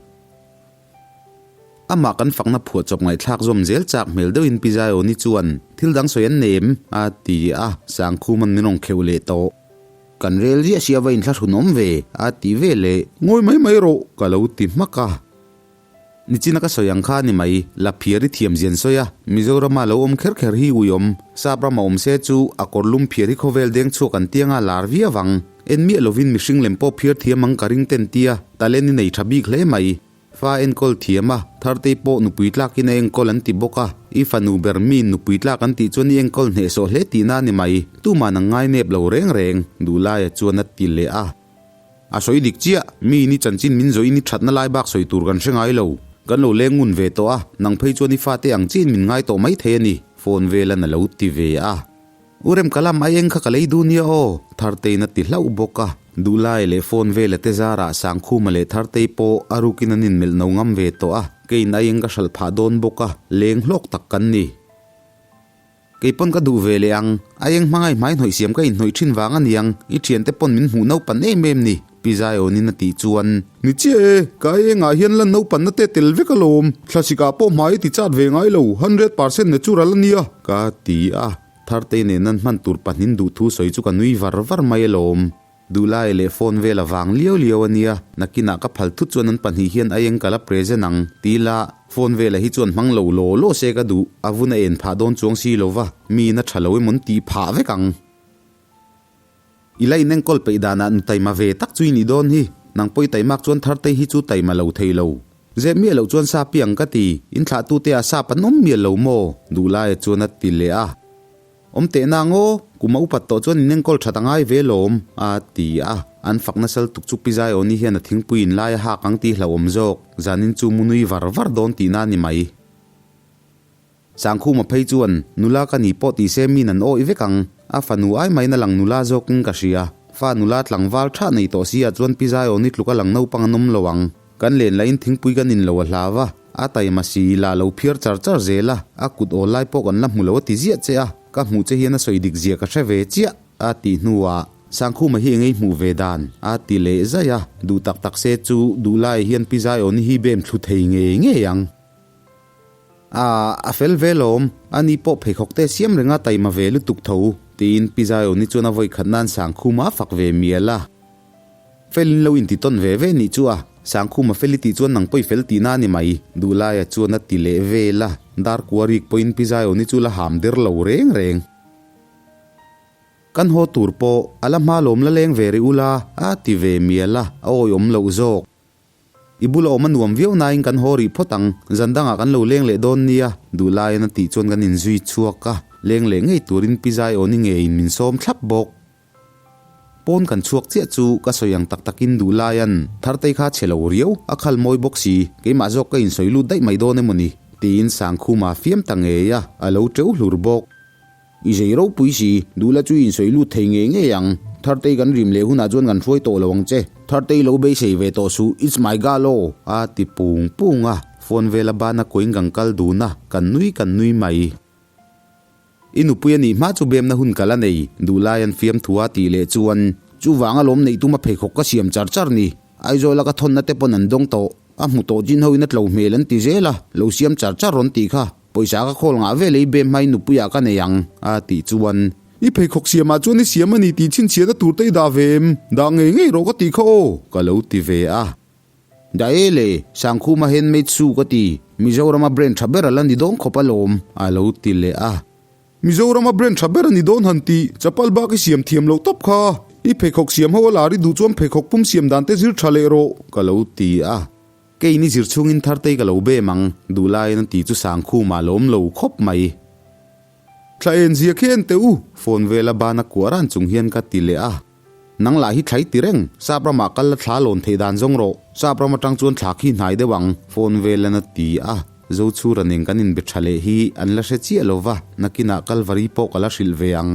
Amah kan fakna phuahchawp ngaihthlak zawm zel chak hmel deuhin Pi Zaiawni chuan, Thil dang sawi an nei em? a ti a, Sangkhuman min rawn kheuh leh tawh. Kan rel ziah sia va inthlahrun awm ve, a ti ve leh. Ngawi mai mai rawh, ka lo ti hmak a. Nichina ka sawi ang kha a ni mai, Laphiar i thiam zian sawi a, Mizorama lo awm kher kher hi ui awm, Sap rama awm se chu a kawr lum phiar hi khawvel deng chhuak an tianga lar viau ang. En miah lovin mihring lem pawh phiar thiam ang ka ring ten tia, talent i nei tha bik hle mai. Fa enkawl thiam a, Thartei pawh nupui tlakin a enkawl an ti bawk a, i fanu ber miin nupui tlak an tih chuan i enkawl hnehsawh hle tihna a ni mai, tuman an ngai nep lo reng reng, Duhlaia chuan a ti leh a. A sawi dik chiah, miin i chanchin min zawhin i thatna lai bak sawi tur kan hre ngai lo. Kan lo leng ngun ve tawh a, nang phei chuan i fate ang chiin min ngai tawh mai thei a ni, phone velan a lo ti ve a. U rem ka lam aieng kha ka lei duh nia aw, Tharteiin a ti hlauh bawk a. Duhlai leh phone vela te zarah Sangkhuma leh Thartei pawh a rukin an inmelh no ngam ve tawh a, keiin aieng ka hralh phah dawn bawk a, leng hlawk tak kan ni. Kei pawn ka duh ve leh ang, aieng hmangai hmai hnawih siam ka inhnawih thin vang a niang, i thiante pawn min hmuh naupan em em ni, Pi Zaiawnin a tih chuan. Ni chiah e, ka aiengah hian lan naupanna te tel vek alawm, thlasikah pawh hmai i ti chat ve ngai lo, 100% natural a nia, ka ti a. Thartei nen an hman tur pahnin duh thu sawi chu ka nui var var mai alawm. Duhlai leh phone vel a vang liau liau a nia, nakinah ka phal thut chuan an pahnih hian aieng ka la present ang, ti ila phone vela hi chuan hmang lo law law se ka duh, a vun a en phah dawn chuang si lo va, miin a tha lo emawn tih phah vek ang. I la inenkawl peih danah nu taima ve tak chu i nih dawn hi, nang pawh i taimak chuan Thartei hi chu taima lo thei lo. Zep miah loh chuan sa piang ka ti, in thlahtute ah sap an awm mial lo maw? Duhlaia chuan a ti leh a. Awm teh na ngaw, kum a upat tawh chuan inenkawl that a ngai ve lawm, a ti a. An fak nasal tuk chu Pi Zaiawni hian a thingpui in lai a hak ang tih hlauhawm zawk, zanin chu mu nui var var dawn tihna a ni mai. Sangkhuma phei chuan, Nula ka ni pawh tise min an awih vek ang. A fanu ai maiin a lang nula zawkin ka hria. Fa nula tlangval tha nei tawh si ah chuan Pi Zaiawni tluk a lang naupang an awm lo ang. Kan len lahin thingpui kan in lo a hlau a, a taima si la lo phiar char char zel a, a kut awl lai pawh kan la hmu lo a ti ziah che a, ka hmuh che hian a sawi dik zia ka hre ve chiah, a tih hnuah Sangkhuma hi engei hmuh ve dan, a ti leh zaih a, duh tak tak se chu duhlai hian Pi Zaiawni hi bem thlu thei ngei ngei ang. A, a fel ve lawm, ani pawh pheikhawk te siam renga taima ve lutuk tho, tiin Pi Zaiawni chuan a vawikhat nan Sangkhuma a fak ve mial a. Felin lo inti tawn ve ve nih chu a, Sangkhuma fel i tih chuan nang pawh i fel tihna a ni mai, Duhlaia chuan a ti leh vel a, dar kua rik pawhin Pi Zaiawni chu la ham der lo reng reng. Kan haw tur pawh a la hma lawm la leng ve rih ula, a ti ve mial a, a awihawm loh zawk. I bula awm a nuam viau nain kan haw rih phawt ang, zan dangah kan lo leng leh dawn nia, Duhlaiin a tih chuan kan inzui chhuak a, leng leh ngei turin Pi Zaiawni ngeiin min sawm thlap bawk. Pawn kan chhuak chiah chu ka sawi ang tak takin Duhlaia'n Thartei kha chhe lo riau, a khal mawi bawk si, keimah zawk ka insawi lut daih mai dawn emaw ni? tiin Sangkhuma fiam ta ngei a, a lo teuh hlur bawk. I zei ropui si, Duhla chu i insawi lut thei ngei ngei ang. Thartei kan rim leh hunah chuan kan hruai tawh lo ang che. Thartei lo beisei ve tawh suh, it's my girl aw! a ti pung pung a, phone vela bana koin kan kal dun a, kan nui kan nui mai. I nupui a nih hma chu bemna hun ka la nei, Duhlai an fiamthu a tih leh chuan, Chuvang alawm neih tuma pheikhawk ka siam char char ni. Aizawla ka thawnna te pawn an dawng tawh. A hmu tawh chin hoin a tlo hmel an ti zel a, lo siam char char rawn tih kha, pawisa ka khawl ngah vel ei bem hmain nupuiah ka nei ang, a tih chuan. I pheikhawk siamah chuan i siam a ni tih chhinchhiahna tur te i dah ve em? Dah ngei ngei rawh ka tih kha aw! Ka lo ti ve a. Dah e le, Sangkhuma handmade shoe ka ti, Mizorama brand tha ber a la ni dawn khawp alawm, a lo ti leh a. Mizorama brand tha ber a ni dawn han tih, chapal bak i siam thiam loh tawp kha. I pheikhawk siam ho a lar i duh chuan pheikhawk pum siam dan te zir tha leh rawh, ka lo ti a. Kei ni zir chhungin Thartei ka lo bem ang, duhlaiin a ti chu Sangkhuma a lawm lo khawp mai. Thla en zia khi en teh u, phone vela bana kuah ran chung hian ka ti leh a. Nang lah hi thlai ti reng, Sap ramah kal la thla lawn theih dan zawng rawh, Sap ram atang chuan thla khi hnai deuh ang, phone velan a ti a. Zochhura nen kan inbe tha leh hi an la hre chiah lo va, nakinah Kalvari pawh ka la hrilh ve ang.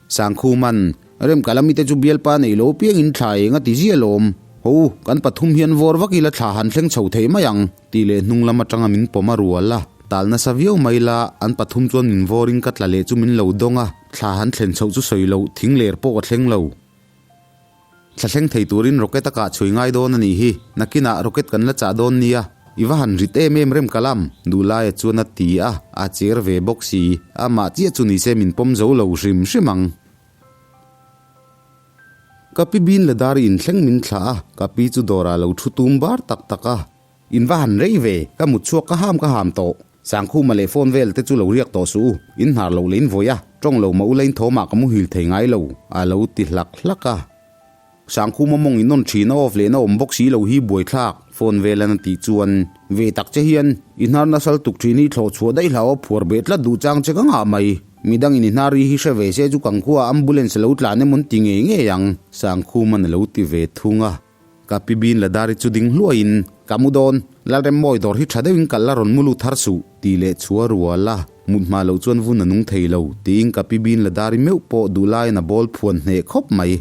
Sangkhuman, Remkalami te chu bialpa nei lo piangin thla eng a ti ziah lawm. Ho, kan pathum hian vawr vak ila thla han thleng chho thei mai ang, tih leh hnung lam atanga min pawm a rual a. Tal nasa viau mai la, an pathum chuan min vawrin ka tla leh chu min lo dawng a. Thla han thlen chhoh chu sawi loh, thing ler pawh ka thleng lo. Thla thleng thei turin rocket a kah chhui ngai dawn a nih hi, nakinah rocket kan la chah dawn nia. I va han rit em em rem ka lam, Duhlaia chuan a ti a, a cher ve bawk si, amah chiah chu nise min pawm zo lo hrim hrim ang. Ka pi bin la dar in thleng min thlah a, ka pi chu dawrah lo thu tum bar tak tak a. In va han rei ve, ka mut chhuak ka ham ka ham tawh. Sangkhuma leh phone vel te chu lo riak tawh suh u, in hnar loh leh in vawi a, tawng lo mah ula in thawmah ka muhil thei ngai lo, a lo ti hlak hlak a. Sangkhuma mawng in awn thin a off lehna awm bawk si lo hi buaithlak, phone velan a tih chuan ve tak che hian i hnar nasal tuk thin hi thlawh chhuah daih hlau a phuar beh tlat duh chang che ka ngah mai. Midangin i hnar ri hi hre ve se chu kan khuaah ambulance a lo tlan emawn ti ngei ngei ang, Sangkhuman a lo ti ve thung a. Ka pi bin Ladari chu ding hluaiin, Ka mu dawn, Lalremmawi dawr hi tha deuhin kal la rawn mu lut har suh, tih leh chhua rual a, mut hma loh chuan vun a nung thei lo, tiin ka pi bin Ladari meuh pawh duh laiin a bawl phuan hneh khawp mai.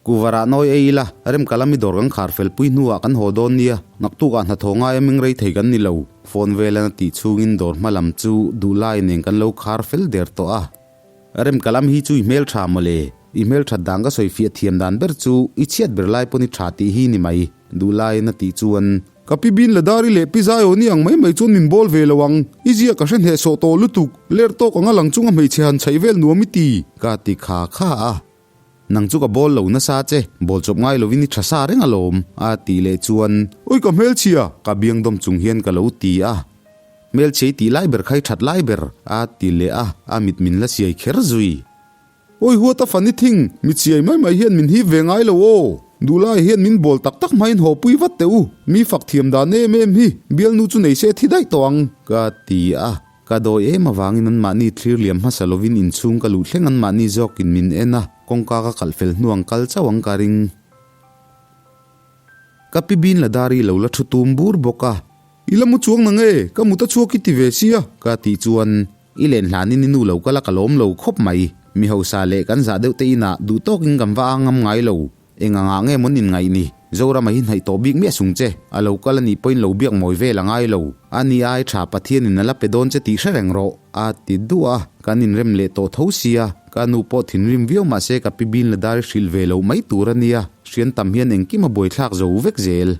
Kuvarah nawi ei ila, Remkalami dawr kan khar fel pui hnuah kan haw dawn nia, naktukah hnathawh ngaia meng rei thei kan ni lo, phone velan a tih chhungin dawr hma lam chu duh lai nen kan lo khar fel der tawh a. Remkalam hi chu i hmel tha mawle, i hmel that dan ka sawi fiah thiam dan ber chu i chhiat ber lai pawn i tha tih hi ni mai, duh laiin a tih chuan. Ka pi bin Ladari leh pi Zaiaw ni ang mai mai chuan min bawl ve lo ang, i zia ka hre hnehsawh tawh lutuk, ler tawk anga lang chunga hmeichhe han chhaih vel nuam i ti. Ka ti kha kha a. Nang chu ka bawl lo nasa che, bawl chawp ngai lovin i tha sa reng alawm, a tih leh chuan. Ui ka hmelchhia! Ka biang dawm chung hian ka lo ti a. Hmelchhia i tih lai ber kha i that lai ber, a ti leh a, a mit min la siai kher zui. Ui huat a fani thing, mit siai mai mai hian min hip ve ngai lo aw. Duhlai hian min bawl tak tak hmain haw pui vat teh u, mi fak thiam dan em em hi, bialnu chu nei se thi daih tawh ang, ka ti a. Ka dawi em avangin anmahni thlir liam hmasa lovin inchhung ka luh thleng anmahni zawkin min en a, kawngka ka kalh fel hnuang kal chauh ang ka ring. Ka pi bin la dar i lo la thu tum bur bawk a. I la mu chuang nang e, ka mut a chhuak i ti ve sia. Ka tih chuan i len hlanin i nu lo kal a ka lawm lo khawp mai. Mi hausa leh kan zah deuh te inah duh tawkin kan va ang ngam ngai lo. Eng angah nge mawn in ngaih ni? Zorama hi hnaih tawh bik miah sung che, a lo kal a nih pawhin lo biak mawi vel a ngai lo. A ni ai tha Pathianin a la pe dawn che tih hre reng rawh, a ti duah a, kan inrem leh tawh tho sia, ka nu pawh thinrim viau mah se ka pi bin la dar i hrilh ve loh mai tur a nia, hrian tam hian engkim a buaithlak zo vek zel.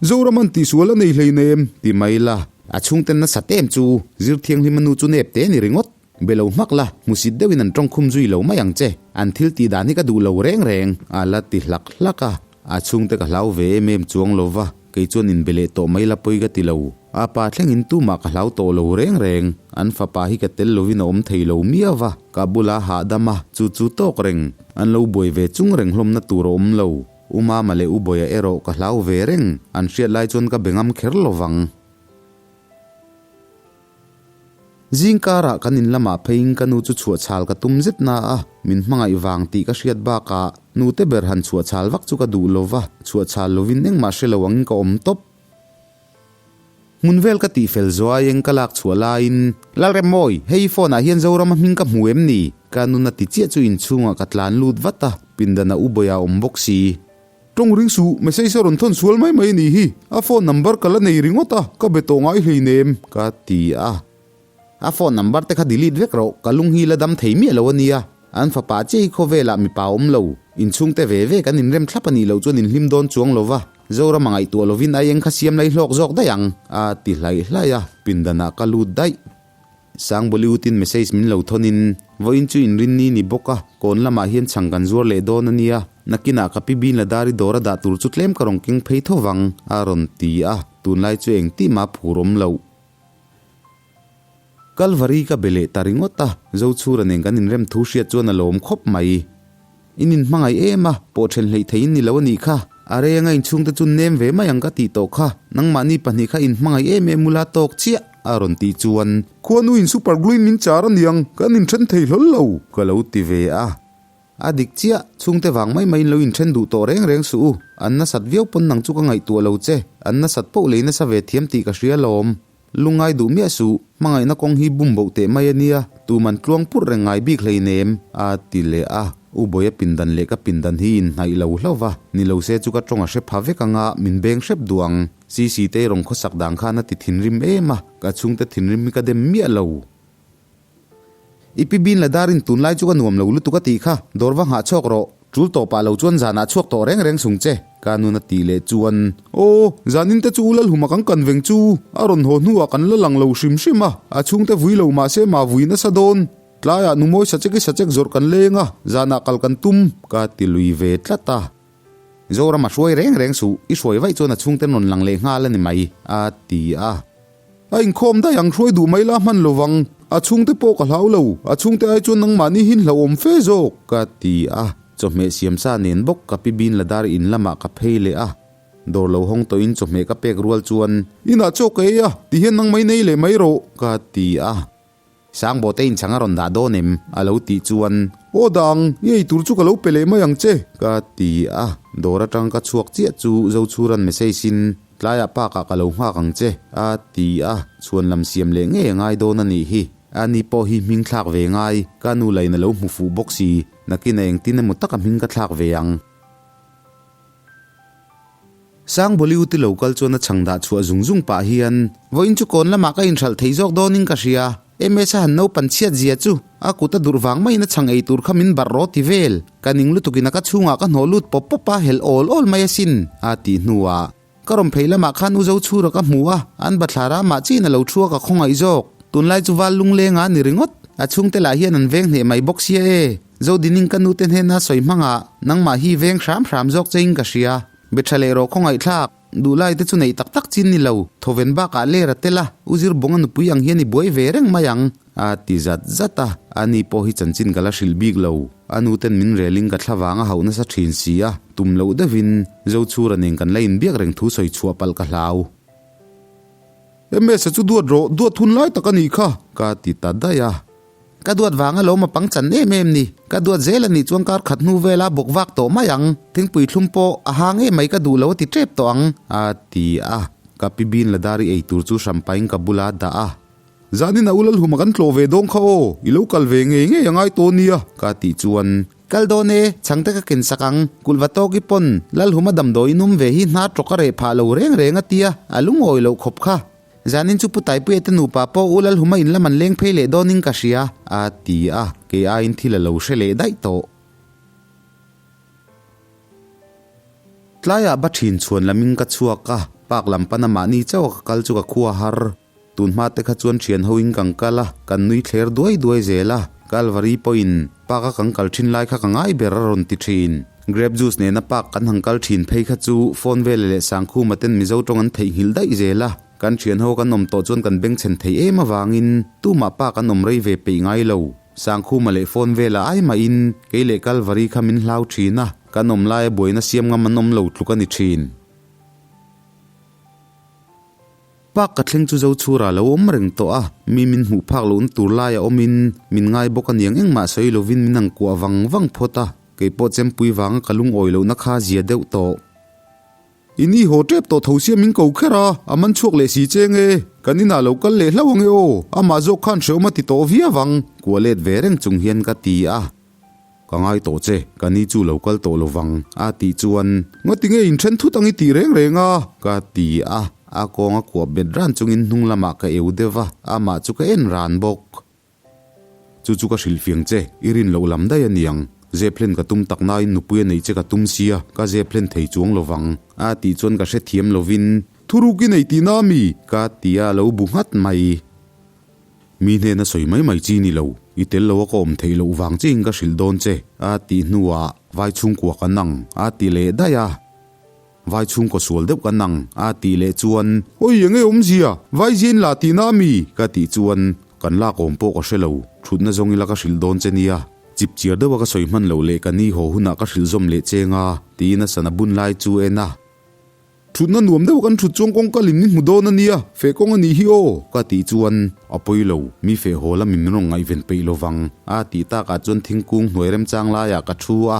Zoram an tihsual a nei hleinem ti mai la, a chhungten nasa em chu zir thianghlim a nu chu nep te ni ringawt. Be lo hmak la, hmusit deuhin an tawngkhum zui lo mai ang che, an thil tih dan hi ka duh lo reng reng, a la ti hlak hlak a. A chhungte ka hlau ve em em chuang lo va, kei chuan inbe leh tawh mai la pawi ka ti lo. A pa thlengin tumah ka hlau tawh lo reng reng, an fapa hi ka tel lovin a awm thei lo miau va, ka bula hahdam a, chu chu tawk reng, an lo buai ve chung reng hlawmna tur a awm lo. U Mama leh U Bawia erawh ka hlau ve reng, an hriat lai chuan ka be ngam kher lo vang. Zing karah kan in lamah pheiin ka nu chu chhuah chhal ka tum zet na a, min hmangaih vang tih ka hriat bakah nute ber han chhuah chhal vak chu ka duh lo va, chhuah chhal lovin engmah hre lo angin ka awm tawp. Hmun vel ka tih fel zuai eng ka lak chhuah laiin, Lalremmawi, hei i phone ah hian Zorama hming ka hmu em ni? Ka nun a ti chiah chu inchhungah ka tlan lut vat a, pindan a u Bawia awm bawk si. Tawng ring suh, message a rawn thawn sual mai mai a nih hi, a phone number ka la nei ringawt a, ka be tawh ngai hleinem, ka ti a. A phone number te kha delete vek rawh, ka lung hi la dam thei miah lo a nia. An fapa chiah hi khawvelah mipa awm lo, inchhungte ve ve kan inrem thlap a nih loh chuan inhlim dawn chuang lo va, Zoram a ngaihtuah lovin ai eng kha siam lai hlawk zawk daih ang, a ti hlaih hlaih a, pindanah ka lut daih. Sangboliutin message min lo thawnin, Vawiin chu inrinni ni bawk a, kawn lamah hian chhang kan zuar leh dawn a nia, nakinah ka pi bin la dari dawr a dah tur chu tlem ka rawn keng phei tho vang, a rawn ti a, tunlai chu engtih mah phur awm loh. Kalvari ka be leh ta ringawt a, Zochhura nen kan inrem thu hriat chuan a lawm khawp mai. In inhmangaih em a, pawh then hleih thei in ni lo a nih kha. A renga inchhungte chu nem ve mai ang ka tih tawh kha, nangmahni pahnih kha inhmangaih em em ula tawk chiah, a rawn tih chuan. Khuanu in super glue in min char a niang, kan inthen thei hlawl lo, ka lo ti ve a. A dik chiah, chhungte vang mai maiin lo inthen duh tawh reng reng suh u, an nasat viau pawn nang chu ka ngaihtuah lo che, an nasat poh lei nasa ve thiam tih ka hria lawm. Lungngai duh miah suh, hmangaihna kawng hi bum boh teh mai a nia, tuman tluang purh reng ngai bik hleinem, a ti leh a. U Bawia pindan leh ka pindan hi inhnaih lo hlauh va, ni lo se chu ka tawng a hre pha vek anga min beng hrep duh ang. Sisi te rawn khawsak dan khan a ti thinrim em a, ka chhungte thinrim hi ka dem miah lo. I pi bin la darin tunlai chu ka nuam lo lutuk a tih kha, dawr va nghah chhuak rawh, tul tawh pah lo chuan zanah chhuak tawh reng reng sung che, ka nun a tih leh chuan. Aw, zanin te chu u Lalhuma kan kan veng chu a rawn haw hnuah kan la lang lo hrim hrim a, a chhungte vui lo mah se mah vui nasa dawn. Tlaiah numawi sachek i sachek zawrh kan leng a, zanah kal kan tum, ka ti lui ve tlat a. Zoram a hruai reng reng suh, i hruai vaih chuan a chhungte rawn lang leh nghal a ni mai, a ti a. A inkhawm daih ang hruai duh mai la hman lovang. A chhungte pawh ka hlau lo, a chhungte ai chuan nangmahni hi hlauhawm fe zawk, ka ti a. Chawhmeh siamsa nen bawk ka pi bin ladar in lamah ka phei leh a. Dawr lo hawng tawhin chawhmeh ka pek rual chuan. Inah chaw ka ei a, tihian nang mai nei leh mai rawh, ka ti a. Sangbote in chhang a rawn dah dawn em? a lo tih chuan. Aw dang, i ei tur chu ka lo pe leh mai ang che, ka ti a. Dawr atang ka chhuak chiah chu Zochhuran message in, Tlaiah park ah ka lo nghak ang che, a ti a. Chhuan lam siam leh ngei a ngai dawn a nih hi. A ni pawh hi hming thlak ve ngai, ka nu lain a lo hmu fuh bawk si. Nakin a engtin emaw taka hming ka thlak ve ang. Sangbawli uti lo kal chuan a chhang dah chhuah zung zung pah hian, Vawiin chu kawn lamah ka inhralh thei zawk dawnin ka hria. MS a han naupan chhiat zia chu a kut a durh vang maiin a chhang ei tur kha min barh rawh ti vel. Ka ning lutukin a ka chhungah ka hnawh lut pawp pawp a, helh awl awl mai asin, a tih hnuah ka rawn phei lamah khan u Zochhura ka hmu a, an bathlar a mah chiin a lo thu a ka khawngaih zawk. Tunlai chu val lunglenga a ni ringawt. A chhungte lah hian an veng hneh mai bawk sia e. Zodinin ka nute hnena sawi hmangah nangmah hi veng hram hram zawk chein ka hria. Be tha leh rawh khawngaihthlak, duhlai te chu neih tak tak chin ni lo, thawven bakah ler a tel a, u zir bawnga nupui ang hian i buai ve reng mai ang, a ti zat zat a, ani pawh hi chanchin ka la hrilh bik lo, a nuten min relin ka thla vang a hauh nasa thin si a, tum loh deuhin Zochhura nen kan la inbiak reng thu sawi chhuah palh ka hlau. MS a chu duat rawh, duat hun lai tak a nih kha, ka ti ta daih a. Ka duat vang alawm a pang chan em em ni. Ka duat zel a nih chuan kar khat hnu vela bawk vak tawh mai ang. Thingpui thlum pawh a hang em mai ka duh lo a ti tep tawh ang, a ti a. Ka pi bin ladari ei tur chu hrampain ka bula dah a. Zanin a u Lalhuma kan tlawh ve dawn kha aw, i lo kal ve ngei ngei a ngai tawh nia, ka tih chuan. Kal dawn e, chhangte ka ken sak ang. Kulh va tawk i pawn, Lalhuma damdawi in awm ve hi hnar tawk a reh phah lo reng reng a tia, a lungawi loh khawp kha. Zanin chu Pu Taipuia te nupa pawh U Lalhuma in lam an leng phei leh dawnin ka hria, a ti a, kei aiin thil a lo hre leh daih tawh. Tlaiah ba thin chhuan lamin ka chhuak a, park lam pana mahni chauh a ka kal chu ka khua har. Tun hma te kha chuan thian hoin kan kal a, kan nui thler duai duai zel a, Kalvari pawhin park a kan kal thin lai kha ka ngai ber a rawn ti thin. Grape juice nena park kan han kal thin phei kha chu phone vela leh Sangkhuma ten Mizo tawng an theihnghilh daih zel a, kan thian ho kan awm tawh chuan kan bengchhen thei em avangin tumah park an awm rei ve peih ngai lo. Sangkhuma leh phone vela ai mahin kei leh Kalvari kha min hlau thin a, kan awm laia buaina siam ngam an awm lo tluk a ni thin. Park ka thleng chu Zochhura lo awm reng tawh a, mi min hmuh phak lohna tur laia awmin min ngai bawk a niang engmah sawi lovin min ang kuah vang vang phawt a, kei pawh chempui vanga ka lungawi lohna kha zia deuh tawh. I ni haw tep tawh tho sia min ko kher a, a man chhuak leh si che nge, kan inah lo kal leh hlauh ange aw, amah zawk khan hreawm a ti tawh viau ang, kuah let ve reng chung hian ka ti a. Ka ngai tawh che, ka ni chu lo kal tawh lovang, a tih chuan. Ngati nge inthen thut ang i tih reng reng a? Ka ti a, a kawng a kuah bet ran chungin hnung lamah ka eu deuh va, amah chu ka en ran bawk. Chu chu ka hrilhfiang che, i rin loh lam daih a niang. Zep hlen ka tum tak nain nupui a neih che ka tum sia, ka zep hlen thei chuang lovang, a tih chuan ka hrethiam lovin. Thuruk i nei tihna a mi? Ka ti a, a lo bu nghat mai. Mi hnena sawi mai mai chi ni lo, i tel lo a ka awm theih loh vang chiin ka hrilh dawn che, a tih hnuah vai chhungkua kan ang, a ti leh daih a. Vai chhungkaw sual deuh kan ang, a tih leh chuan. Awi enge awmzia, vai ziain la tihna a mi? Ka tih chuan kan lak awm pawh ka hre lo, thutna zawng ila ka hrilh dawn che nia. Chip chiar deuha ka sawi hman loh leh ka ni haw hunah ka hrilh zawm leh cheng a, tiin a sana bun lai chu en a. Thutna nuam deuh kan thut chuan kawngka lin ni hmu dawn a nia, feh kawng a nih hi aw, ka tih chuan a pawi lo, mi feh haw lamin min rawn ngaihven peih lovang, a tih takah chuan thingkung hnuai remchang laiah ka thu a.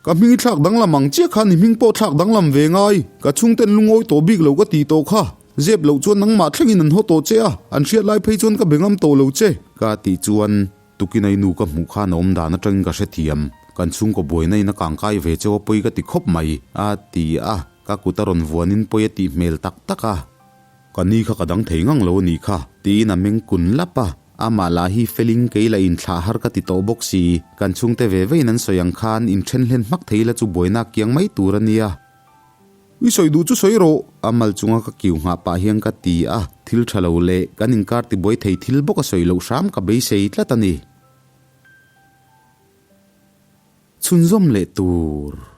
Ka hming i thlak danglam ang chiah khan i hming pawh thlak danglam ve ngai, ka chhungten lungawi tawh bik lo ka tih tawh kha, zep loh chuan nangmah thlengin an haw tawh che a, an hriat lai phei chuan ka be ngam tawh lo che, ka tih chuan Tukin ai nu ka hmuh khan a awm dan atangin ka hrethiam, kan chhungkaw buaina in a kangkai ve cheu a pawi ka ti khawp mai, a ti a, ka kut a rawn vuanin pawi a tih hmel tak tak a. Ka ni kha ka dang thei ngang lo a nih kha, tiin a meng kun lap a, amah lah hi felin kei la inthlah har ka ti tawh bawk si, kan chhungte ve vein an sawi ang khan inthen hlen hmak thei la chu buaina a kiang mai tur a nia. I sawi duh chu sawi rawh. A mal chunga ka kiu nghah pah hian ka ti a, thil tha lo leh kan inkar tibuai thei thil bawk a sawi loh hram ka beisei tlat a ni. Chhunzawm leh tur.